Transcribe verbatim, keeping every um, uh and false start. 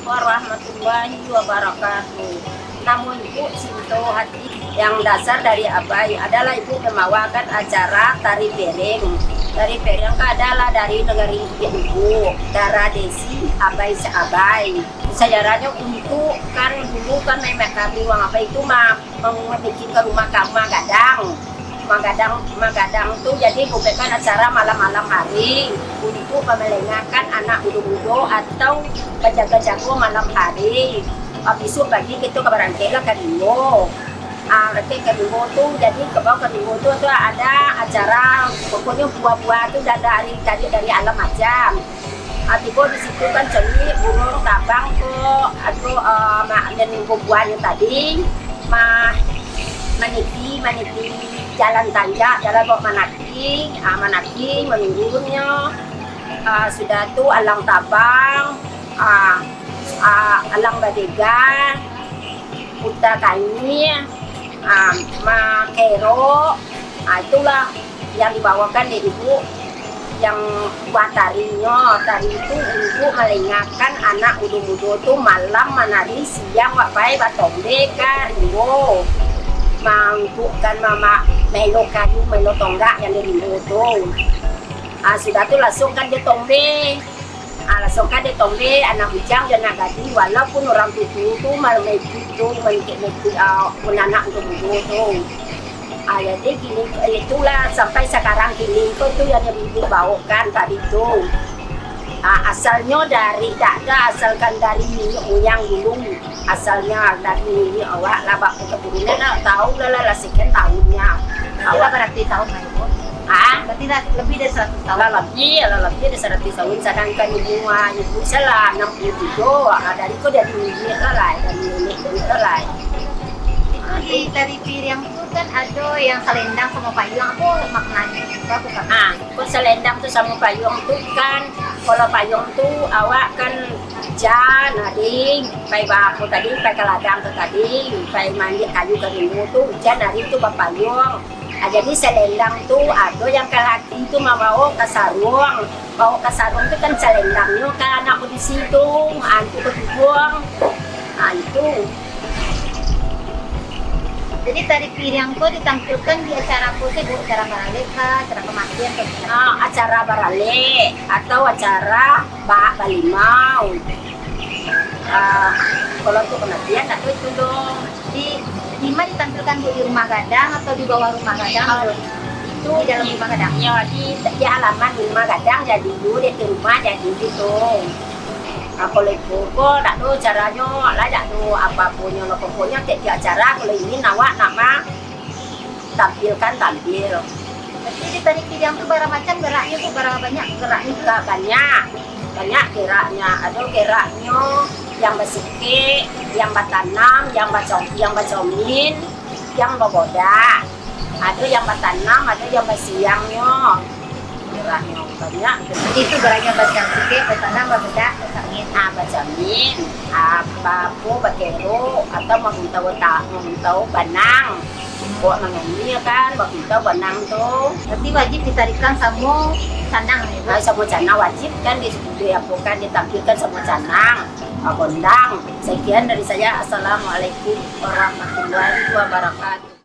Warahmatullahi wabarakatuh. Namun Ibu Cinto Hati, yang dasar dari Abai adalah Ibu membawakan acara tari pereng. Tari pereng kan adalah dari negeri Ibu, darah Desi, Abai se-Abai. Sajarahnya untuk kan dulu kan nenek kami wang Abai itu mah mamikirkan rumah ka-, rumah gadang. Rumah gadang, rumah gadang tu jadi bubuekkan acara malam-malam hari untuk mamalengahkan anak mudo-mudo atau bajago-jago malam hari. Ah, bisuak pagi kito ka barangkek lah ka rimbo. Ah, barangkek ka rimbo tu, jadi ka bawah ka rimbo tu, tu ada acara, pokoknyo buah-buah tu dari, dari, dari alam macam. Ah, tibo di situ kan caliak buruang tabang ko, atau, ah, ma-, nan buah-buahnyo tadi, ma-, maniti, maniti jalan tanjak, jalan bawak manaki, ah, manaki, manurunnyo, ah, sudah tu alang tabang, ah, ah, alang badega, puta kanyia, ah, makerok, ah, itulah yang dibawakan dek ibu yang buah tarinyo. Tari tu untuk malengahkan anak mudo-mudo tu malam manari, siang wak pai batombe ka rimbo, maangkukkan mama-, maelo kayu, maelo tonggak yang di rimbo tu. Ah, sudah tu langsung kan dia tombe. Ah, langsung kan dia tombe, anak bujang jo anak gadih, walaupun urang tuo tu, tu, malam itu tu, manikik-nikik, ah, pun anak mudo-mudo tu. Ah, jadi kini, itulah sampai sakarang kini ko tu yang ibu baokan tadi tu. Ah, asalnyo dari, dak ada asalkan dari niniak muyang dulu. Asalnyo dari niniak awak lah, bak keturunan lah, tahu lah, lah, lah sekian tahunnya. Awak berarti tahun lah, Ibu? Ah? Berarti lah lebih dari seratus tahun. Lah lebih, lah lebih dari seratus tahun. Sedangkan ibu, ah, ibu saya lah enam puluh tujuh, ah, dari ko dari niniak lah, lah, dari niniak dulu lah, lah. Itu di tari piriang tu kan ada yang salendang sama payuang, apa maknanya? Apa, apa? Ah, ko salendang tu sama payuang tu kan, kalau payuang tu awak kan ujan, adi, pai ba-, apo tadi, pai ka ladang tu tadi, pai maambiak kayu ka rimbo tu, ujan hari tu bapayuang. Ah, jadi salendang tu ado yang ka laki tu mambaok ka saruang. Baok ka saruang tu kan salendangnyo ka anak padusi tu, ah, tu ka tubuang. Ah, itu. Jadi tari piriang ko ditampilkan di acara apo sajo, Bu? Acara baralek kah, acara kamatian kah? Ah, acara baralek atau acara ba-, balimau. Ah, kalau untuk kamatian, tak tahu itu doh. Di, di ma ditampilkan, Bu? Di rumah gadang atau di bawah rumah gadang? Kalau itu di dalam rumah gadang? Yo, di, di halaman rumah gadang jadi tu, di rumah jadi gitu. Ah, kalau itu ko, tak tahu caranyo, lah tak tahu apo-aponyo lah. Pokoknyo tiap-tiap acara, kalau ingin awak nak ma-, tampilkan, tampil. Berarti di tari piriang tu bara macam geraknyo tu, bara banyak geraknyo tu? Ka-, banyak, banyak geraknyo. Ado geraknyo yang basikek, yang batanam, yang bacom-, yang bacomin, yang babodak. Ado yang batanam, ado yang basiangnyo. Geraknyo banyak. Jadi itu geraknyo basiang sikek, batanam, babodak, bacomin. Ah, bacomin, ah, ba-, apo, bakerok, atau mamuntau ta-, mamuntau banang. Kok mangani kan, bapuntau banang tu. Berarti wajib ditarikan samo canang, yo, Bu? Ah, samo canang wajib kan di-, di-, apo kan, ditampilkan samo canang, bagondang. Sekian dari saya. Assalamualaikum warahmatullahi wabarakatuh.